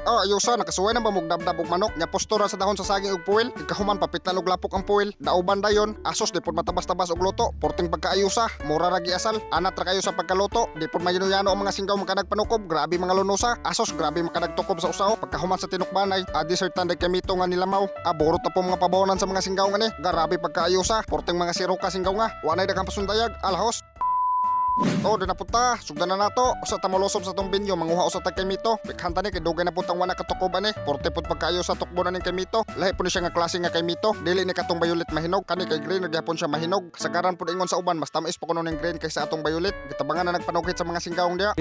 Oh, ayusa, nakasuway na ba mugdabdab og manok? Nya postura sa dahon sa saging og puwil. Ikahuman papitlan og lapok ang puwil. Dauban dayon, asos di pud matabas-tabas og luto. Porting pagkaayusa, mura ra giasal. Anat ra kayo sa pagkaluto. Di pud mayano-yano ang mga singgaw makanagpanukob. Grabe mga lunusa. Asos grabe makanagtukob sa usaw. Pagkahuman sa tinukbanay, a dessert tanday kamito nga nilamaw. Aborot na po mga pabawanan sa mga singgaw nga ni. Grabe pagkaayusa. Porting mga siruka singgaw nga. Wa nay daghang pasundayag. Alahos. Oh, di na punta. Sugdan na nato. Usa ta molusob sa tong binyo, manguha usa ta kay mito. Pikhan tani kay dugay na putang wana katukob ani. Porte pud pagkaayo sa tukbo na ning kay mito. Lahi pud ni siya nga klase nga kay mito. Dili ni katong violet mahinog, kani kay green gyapon siya mahinog. Kasagaran pud ingon sa uban, mas tamis pa kuno ning green kaysa atong violet. Gitabangan na nagpanugit sa mga singgawng diya.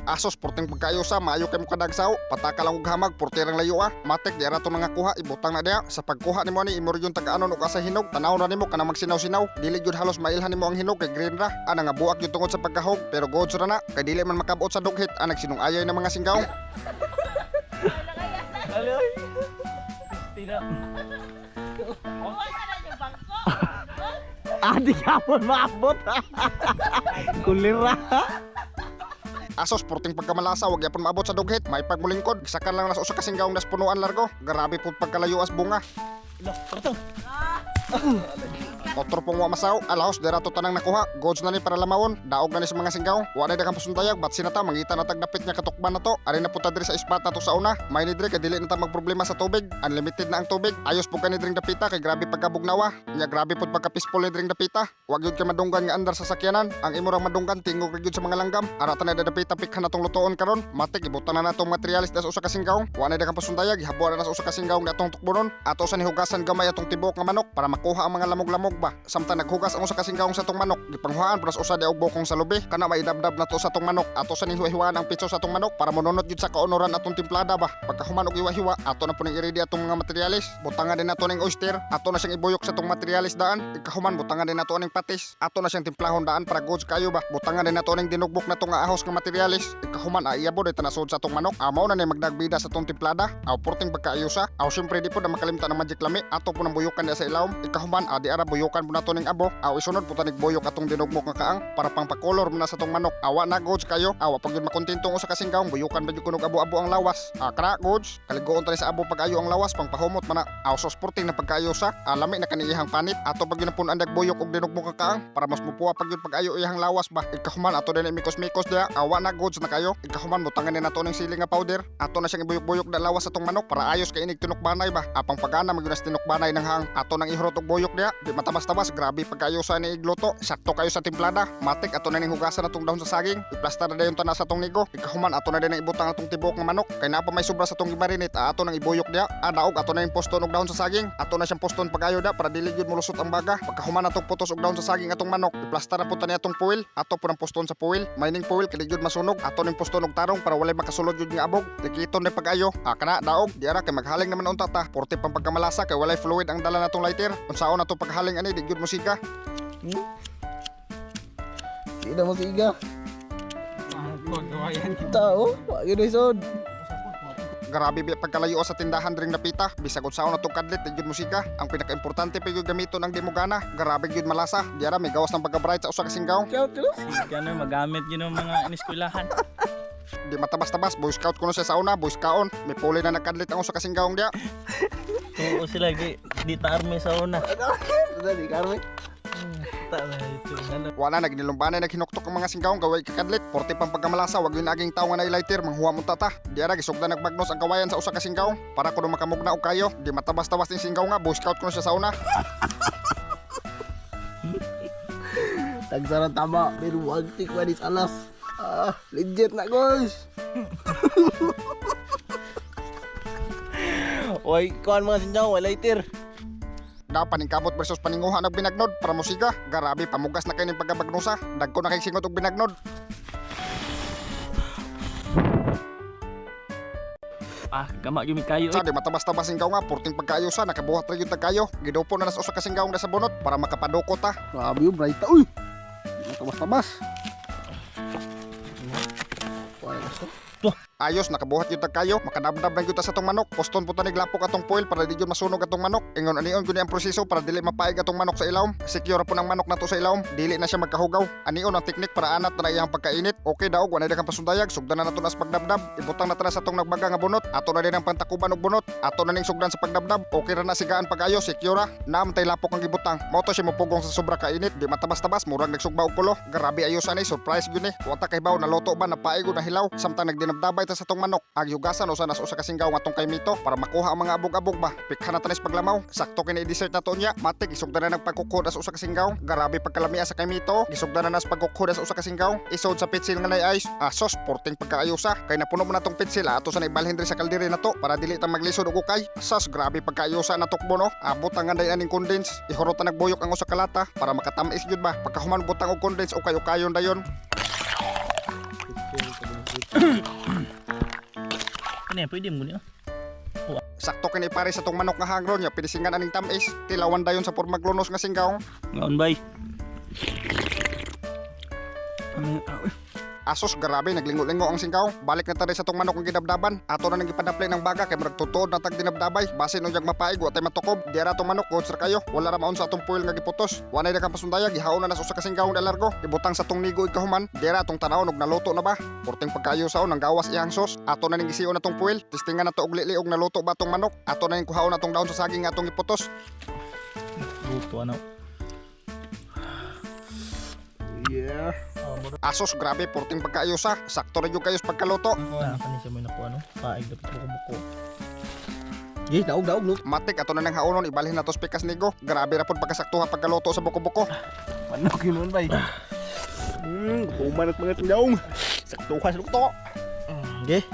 Asos porting pagkayo sa maayo kay mo kadagsaw. Pataka lang og hamag, porte rang layo ah. Matik di ara to nga kuha, ibutang na diha. Sa pagkuha nimo ani imo yung taga-anon og asa hinog. Tanaw na nimo kanang magsinaw-sinaw. Dili gyud halos mailhan nimo ang hinog kay green ra. Ana nga buak gyud tungod sa pagkahog, pero goods ra na kay dili man makabot sa dughit ang nagsinungayay ng mga singgaw. Aloy. Tira. Ah, di kapon maabot. Kulira. Asos porting pagkamalasa, wag yapon maabot sa dughit. May pagmulingkod, gisakan lang nas usa ka singgawng das punuan largo. Grabe pud pagkalayo as bunga. Lo, ito. Otro pong wa masaw, alahos dira to tanang nakuha. Goods na ni para lamawon, daog na ni sa mga singgaw. Wa na daghang pasundayag, batsi na ta mangita na tag dapit nga katukban na to. Ari na punta diri sa ispat na to sa una. May ni diri kay dili na ta magproblema sa tubig. Unlimited na ang tubig. Ayos pud kani diring dapita kay grabe pagkabugnawa. Nya grabe pud pagka peaceful ni diring dapita. Wa gyud kay madunggan nga andar sa sakyanan. Ang imo rang madunggan tingog ra gyud sa mga langgam. Ara ta na dapita pikhan natong lutoon karon. Matik ibutang na natong materialis das usa ka singgaw. Wa na daghang pasundayag, gihabuan na nas usa ka singgaw nga atong tukbonon. Ato sa nihugasan gamay atong tibuok nga manok para makuha ang mga lamog-lamog ba. Samtang naghugas ang usa ka singgawng sa atong manok, gipanghuhaan pras usa di og bokong sa lubi. Kana maidabdab na to sa atong manok. Ato sa nihiwa-hiwaan ang pitso sa atong manok para monunot gyud sa kaonoran atong timplada ba. Pagkahuman og hiwa-hiwa, ato na po ning i-ready atong mga materialis. Butangan din nato ning oyster, ato na siyang ibuyok sa atong materialis daan. Ikahuman butangan din nato ning patis. Ato na siyang timplahon daan para goods kayo ba. Butangan din nato ning dinugbok na nga ahos nga materialis. Ikahuman ay iyabo day tanasod sa atong manok. Amaw na ni magdagbida sa atong timplada. Aw porting pagkaayusa. Aw syempre di po na makalimtan ang magic lami. Ato po nang buyukan diya sa ilawom. Ikahuman adi ara buyukan po nato ning abo. Aw isunod po tanig buyok atong dinugmok nga kaang para pang pakolor mo na sa atong manok. Awa na goods kayo. Awa pag yun makontentong usa ka singgawng buyukan ba jud kunog abo-abo ang lawas. Ah, kara goods. Kaligoon tani sa abo pag-ayo ang lawas pang pahumot man na. Aw sos porting na pagkaayusa. Alami na kani iyang panit. Ato pag yun na punan buyok og dinugmok nga kaang para mas mupuwa pag yun pag-ayo iyang lawas ba. Ikahuman ato din mikos-mikos diya. Awa na goods na kayo. Ikahuman butangan din nato ning siling nga powder. Ato na siyang ibuyok-buyok da lawas sa atong manok para ayos kay inig tinukbanay ba. Apang pagana magyud nas tinukbanay ng hang. Ato nang ihurot og buyok diya. Di matabas-tabas grabe pagkaayusa ni igluto. Sakto kayo sa timplada. Matik ato na ning hugasan atong dahon sa saging. Iplasta na dayon tanan sa atong nigo. Ikahuman ato na din ang ibutang atong tibuok nga manok. Kay naa pa may sobra sa atong gimarinate, ato nang ibuyok diya. Daog ato na yung poston og dahon sa saging. Ato na siyang poston pag-ayo da para dili gyud molusot ang baga. Pagkahuman atong putos og dahon sa saging atong manok, iplasta na po tani atong puwil. Ato po ng poston sa puwil. May ning puwil kay di gyud masunog. Ato ning poston og tarong para walay makasulod gyud nga abog. Dikiton na pag-ayo. Kana daog di ara kay maghaling naman unta ta. Porte pang pagkamalasa kay walay fluid ang dala natong lighter. Unsaon nato paghaling ani di gyud musika. Di na mo siga. Tao, wa gyud sod. Grabe biya pagkalayo sa tindahan dring napita. Bisag unsaon natong kadlit di gyud musika. Ang pinakaimportante pa gyud gamiton ang di mo gana. Grabe gyud malasa. Di ara may gawas ng pagka-bright sa usa ka singgaw. Ciao, ciao. Sige na magamit yun ang mga ineskwelahan. Di matabas-tabas, Boy Scout kuno siya sa una, Boy Scout. May puli na nagkadlit ang usa ka singgawng diya. Oo sila di, di ta army sa una. Dali, Carmen. Ta na ito. Ano? Wala na ginilumbanay naghinuktok ang mga singgawng gaway kakadlit. Porte pang pagkamalasa, wag yun aging tao nga na-lighter, manghuwa mong tata. Di ara gisugda nagbagnos ang kawayan sa usa ka singgawng para kuno makamugna og kayo. Di matabas-tabas ning singgaw nga, Boy Scout kuno siya sa una. Tagsaran tama, pero wag tik wanis alas. Ah, legit na guys. Oy, kuan mga sinyaw, walay tir. Da paningkamot versus paninguha ng binagnod para musika. Grabe pamugas na kay ning pagkabagnosa. Dagko na kay singot og binagnod. Ah, gama gyud mi kayo. Sa di matabas-tabas singgaw nga, porting pagkaayusa, nakabuhat ra gyud ta kayo. Gidupo na nas usa ka singgawng na sa bunot para makapadoko ta. Grabe yung bright uy. Tabas-tabas. Ayos, nakabuhat gyud tag kayo, makadabdab na gyud ta sa atong manok. Poston po ta niglapok atong foil para di gyud masunog atong manok. Ingon anion gyud ni ang proseso para dili mapaig atong manok sa ilawom. Secure ra po ng manok nato sa ilawom, dili na siya magkahugaw. Anion ang teknik para anat na iyang pagkainit. Okay daog, wa na kang pasundayag, sugdan na nato na sa pagdabdab. Ibutang na ta na sa atong nagbaga nga bunot. Ato na din ang pantakuban og bunot. Ato na ning sugdan sa pagdabdab. Okay ra na sigaan pag-ayo, secure ra. Naam tay lapok ang gibutang. Mao to siya mopugong sa sobra kainit, di matabas-tabas, murag nagsugba og kulo. Grabe ayos ani, surprise gyud ni. Wa ta kahibaw na luto ba, napaig o nahilaw. Samtang nagdinabdabay ta sa atong manok. Agyugasan usa nas usa ka singgaw nga atong kaymito para makuha ang mga abog-abog ba. Pikhan na tanis paglamaw. Sakto kini i-dessert na to niya. Matik isugdan na nagpagkukod as usa ka singgaw. Grabe pagkalamia sa kaymito. Gisugdan na nas pagkukod as usa ka singgaw. Isod sa pitsil nga nay ice. Asos porting pagkaayusa. Kay napuno mo na tong pitsil, ato sa naibalhin diri sa kaldere na to para dili ta maglisod og ukay. Sas grabe pagkaayusa na tukbo no. Abot ang anday aning condense. Ihurot na nagbuyok ang usa ka lata para makatamis gyud ba. Pagkahuman butang og condense ukay-ukayon dayon. Ano yan, pwede mo niya. Sakto kini pare sa tong manok nga hangron nya pinisingan aning tamis. Tilawan dayon sa pormag lunos nga singgaw. Ngaon bay. Asos grabe naglingo-lingo ang singkaw. Balik na tari sa tong manok ang gidabdaban. Ato na nang gipadapli ng baga kay murag tutuod na tag dinabdabay. Basin unyag mapaig wa tay matukob. Di ra tong manok goods ra kayo. Wala ra maon sa atong puil nga giputos. Wa nay dakang pasundaya gihaon na nas usa ka singkaw na largo. Ibutang sa tong nigo ikahuman. Di ra tong tanawon og naluto na ba. Porting pagkaayo saon ang gawas iyang sos. Ato na ning gision na tong puil. Testingan na to og lili og naluto ba tong manok. Ato na ning kuhaon atong daon sa saging nga atong giputos. Luto ano. Yeah. Asos grabe porting pagkaayo sa. Sakto ra gyud kayo sa pagkaluto. Na kani siya may nakuha no. Paig dapat buko-buko. Eh, daog daog no. Matik ato na nang haonon ibalhin nato sa pikas nigo. Grabe ra pud pagkasaktuha pagkaluto sa buko-buko. Manok yun nun bay. Kuman at mga tindaong. Sakto ka sa lukto. Okay.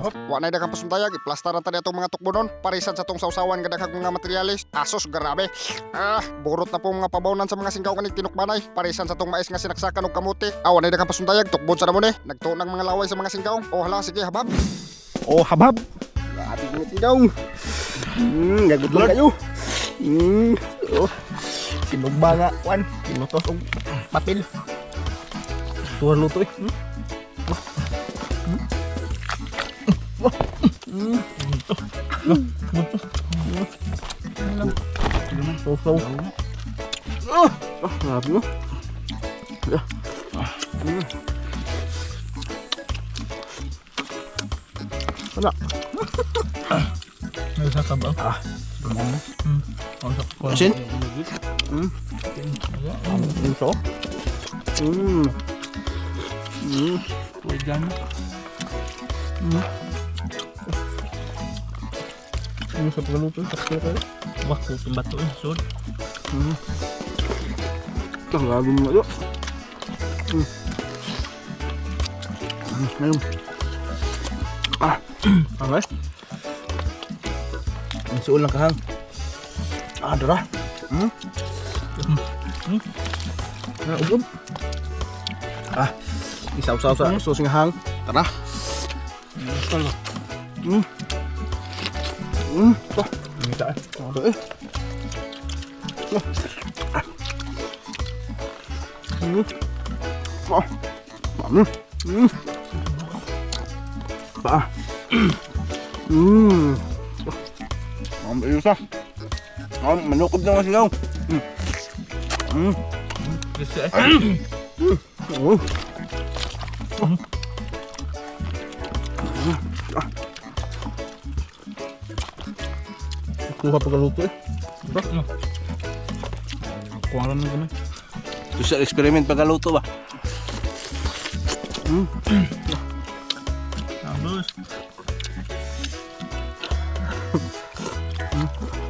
Wa nay daghang pasundayag, iplasta ra ta atong mga tukbonon, parisan sa tong sawsawan nga daghang mga materyales. Asos grabe. Ah, burot na po mga pabawnan sa mga singgaw kanig tinukbanay. Parisan sa tong mais nga sinaksakan og kamote. Ah, wa nay daghang pasundayag, tukbon sa namo ni. Nagtuon ang mga laway sa mga singgaw. Oh hala, sige habab. Oh, habab. Grabe mga tindaong. Gagutom kayo. Oh. Sinugba nga, kwan. Sinutos og papel. Tuwar luto eh. Hmm? So, so. Ah, ah, grabe no. Wala. May usa ka ba? Ah. Hmm. Asin? Ito. Tuwid lang. Ano sa pagluto? Sakto kayo. Wah, kuting bato eh. Sud. Ito, grabe mo ito. Ayun. Ah, okay. Ang suol lang kahang. Ah, dara. Ah, ugob. Ah, isaw-saw sa sauce nga hang. Tara. Ito. Ito eh. Ito eh. Ah. Mm. Pa. Ang ayos ah. Ah, manukob na nga sila. Gusto eh. Oh. Kuha pagkaluto eh. Ano? Kuha lang kami. Social experiment pagkaluto ba? Tapos.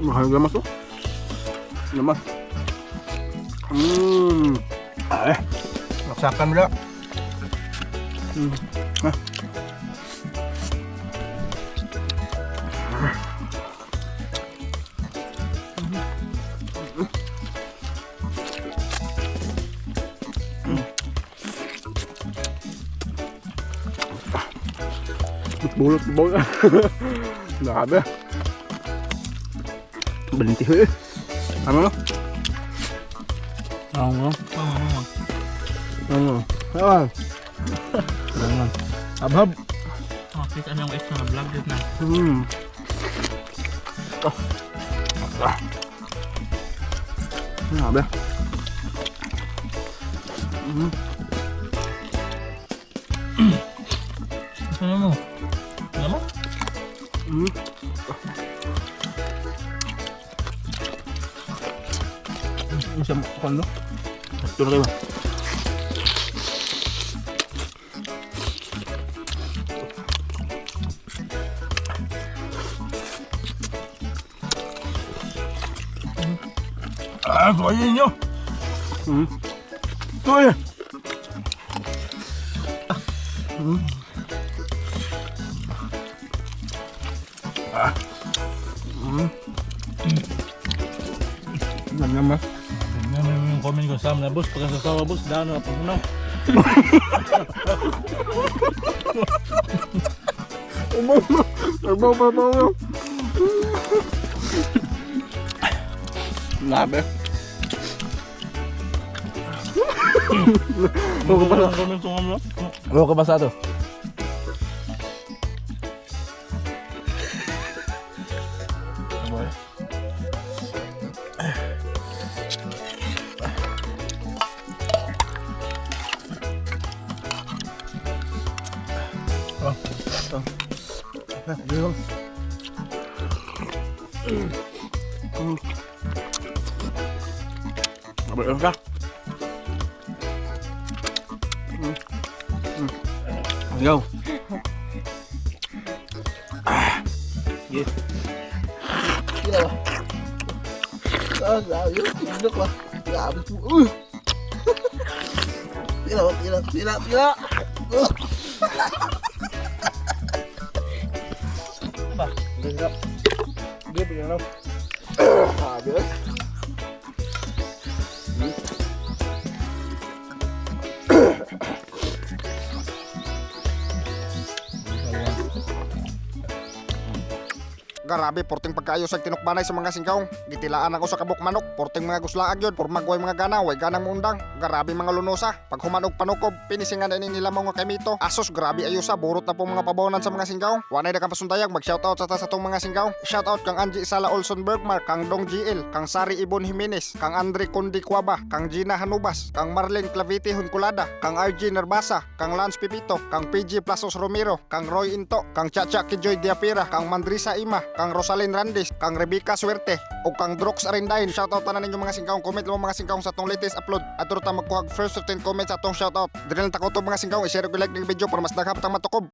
Mahal gamas to. Gamas. Ay. Laksakan mo lang. Ah. Bulot, bulot. Grabe. Balintiho eh. Ano no? Oo nga. Oo nga. Ano? Ah. Ano? Habhab. Oh, kita niyang extra vlog yun na. Oh. Ah. Grabe. Ano mo? Ano mo? Isa mo kung ano? Ito na kayo ba? Ah, tuwayin nyo. Tuwayin. Yan naman. Tingnan mo yung comment ko sa na boss, pagkasasawa boss, dano na pag na. Ubo, ubo, ubo. Grabe. Huwag ka ba comment ko nga? Ano ka ba sa to? Grabe ka. Let's go. Ah, grabe. Tignan ko. Grabe. Pila, pila, pila, pila. Ba? Grabe. Grabe, porting pagkaayo sa tinukbanay sa mga singkaong. Gitilaan ako sa kabuk manok, porting mga guslaag yun, pormag way mga gana, way ganang muundang. Grabe mga lunosa. Pag humanog panukob, pinisingan na ini nila mga kamito. Asos, grabe ayusa, burot na po mga pabawanan sa mga singkaong. Wanay na kang pasundayag, mag-shoutout sa ta sa tong mga singkaong. Shoutout kang Angie Sala Olson Bergmar, kang Dong GL, kang Sari Ibon Jimenez, kang Andre Kundi Cuaba, kang Gina Hanubas, kang Marlene Clavite Hunculada, kang RG Narbasa, kang Lance Pipito, kang PG Plasos Romero, kang Roy Into, kang Chacha Kijoy Diapira, kang Mandrisa Ima, kang Rosalyn Randis, kang Rebecca Suerte, ug kang Drox Arindahin. Shoutout tanan ninyo mga singkaong. Comment mo mga singkaong sa atong latest upload. Adto ta magkuhag first 15 comments sa atong shoutout. Dili lang takoto mga singkaong, i-share ug like ning video para mas daghan tang matukob.